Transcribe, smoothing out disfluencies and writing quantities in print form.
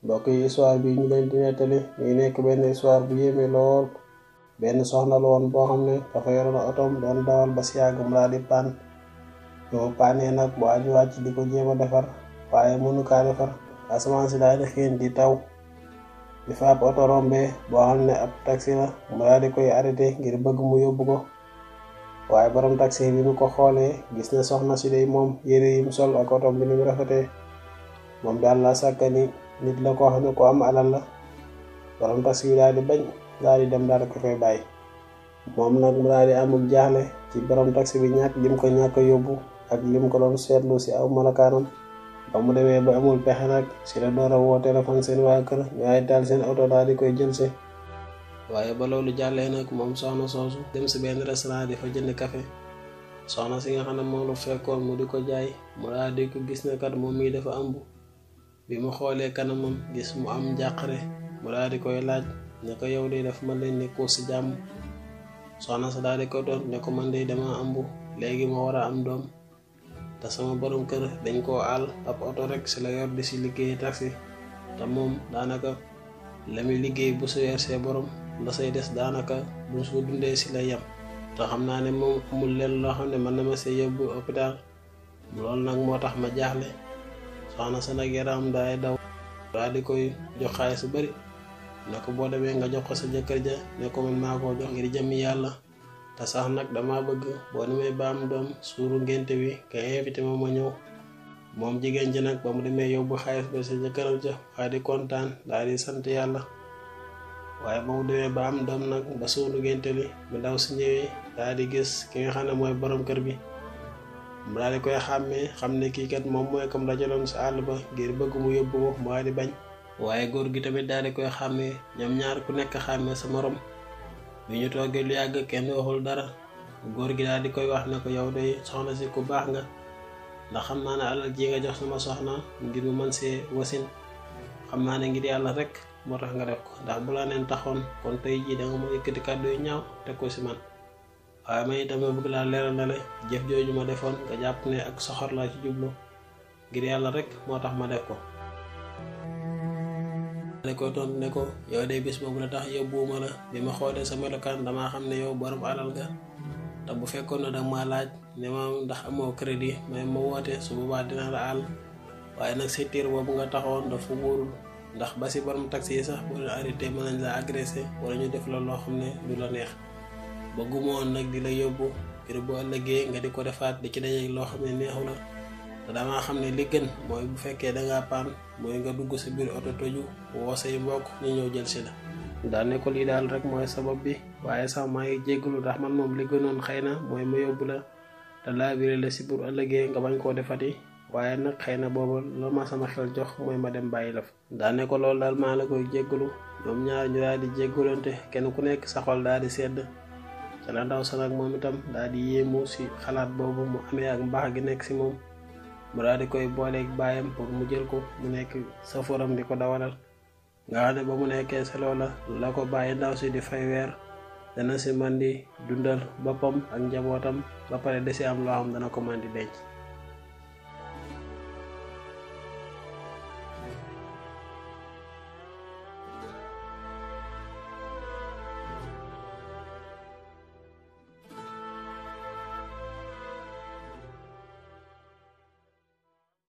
mbokk yi histoire bi ñu leen di nettali ñu nekk benn histoire bu yéeme lool. benn soxna la woon boo xam ne dafa yoroon otom doon dawal ba si yàgg mu daal di paan yow paanee nag bu aju wàcc di ko jéem a defar waaye mënu kaa defar asamaan si daal di xiin di taw bi fa ab oto rombee boo xam ne ab taxi la mu daal di koy arrêté ngir bëgg mu yóbbu ko waaye borom taxi bi mu ko xoolee gis ne soxna si day moom yére yim sol ak otom bi ni mu rafetee moom daal la sàkka ni nit la koo xam ne ko am alal la. borom taxi bi daal di bañ daal di dem daal ko fay bàyyi moom nag mu daal di amul jaaxle ci borom taxi bi ñàkk lim ko ñàkk yóbbu ak lim ko doon seetlu si aw malakaanam. ba mu demee ba amul pexe nag si la door a woo téléphone seen waa kër ñu ay taal seen oto daal di koy jël si. waaye ba loolu jàllee nag moom soxna soosu dem si benn restaurant di fa jënd café soxna si nga xam ne moom la fekkoon mu di ko jaay mu daal di ko gis ne kat moom mii dafa ëmb. bi mu xoolee kanamam gis mu am njàqare mu daal di koy laaj ne ko yow de daf ma leen nekkoo si jàmm soxna sa daal di ko doon ne ko man de dama ëmb léegi ma war a am doom te sama borom kër dañ koo àll ab oto rek si la yor di si liggéey taxi te moom daanaka la muy liggéey bu su weer see borom la say des daanaka bu su dundee si la yem te xam naa ne moom amul leen loo xam ne mën na ma see yóbbu hôpital loolu nag moo tax ma jaaxle. soxna sa nag yaram daay daw daal di koy jox xaalis su bari ne ko boo demee nga jox ko sa jëkkër ja ne ko man maa koo jox ngir jëmmi yàlla te sax nag dama bëgg boo demee ba am doom suuru ngénte wi nga invité ma ñëw. moom jigéen ji nag ba mu demee yóbbu xaalis ba sa jëkkëram ja waaye di kontaan daal di sant yàlla waaye ba mu demee ba am doom nag ba suuru ngénte li mu daw si ñëwee daal di gis ki nga xam ne mooy borom kër bi mu daal di koy xàmmee xam ne kii kat moom mooy comme dajaloon si àll ba ngir bëgg mu yóbbu ko mu di bañ. waaye góor gi tamit daal di koy xàmmee ñoom ñaar ku nekk xàmmee sa morom bi ñu toogee lu yàgg kenn waxul dara góor gi daal di koy wax ne ko yow de soxna si ku baax nga ndax xam naa ne alal ji nga jox sama soxna ngir mu mën see wasin xam naa ne ngir yàlla rek moo tax nga def ko ndax bu la neen taxoon kon tey jii da nga ma yëkkati kàddu yu ñaaw teg ko si man. waaye man itam bëgg laa leeral na le jëf jooju ma defoon nga jàpp ne ak soxor laa ci jublu ngir yàlla rek moo tax ma def ko. ne ko tontu ne ko yow de bis boobu la tax yóbbuwuma la bi ma xoolee sa melokaan damaa xam ne yow borom alal nga te bu fekkoon ne danga ma laaj ne ma ndax amoo crédit mais ma woote su boobaa dina la àll waaye nag si tiir boobu nga taxawoon dafa wóorul ndax ba si borom taxi yi sax boo leen arrêté mën nañ la agressé wala ñu def la loo xam ne du la neex. bëgguma woon nag di la yóbbu ngir bu ëllëgee nga di ko defaat di ci dajeeg loo xam ne neexu la te damaa xam ne li gën mooy bu fekkee dangaa paan mooy nga dugg sa biir oto toju woo say mbokk ñu ñëw jël si la. daal ne ko lii daal rek mooy sabab bi waaye sax maa ngi jéggalu ndax man moom li gënoon xëy na mooy ma yóbbu la te laa biré la si pour ëllëgee nga bañ koo defati waaye nag xëy na booba loolu ma sama xel jox mooy ma dem bàyyi la fa. daal ne ko loolu daal maa la koy jéggalu ñoom ñaar ñu daal di jéggalante kenn ku nekk sa xol daal di sedd. ca la ndaw sa nag moom itam daal di yéemu si xalaat boobu mu amee ak mbaax gi nekk si moom mu daal di koy booleeg baayam pour mu jël ko mu nekk sa foram di ko dawalal nga xam ne ba mu nekkee sa loola la ko bàyyi ndaw si di fay weer dana si man di dundal boppam ak njabootam ba pare da si am loo xam dana ko man di denc.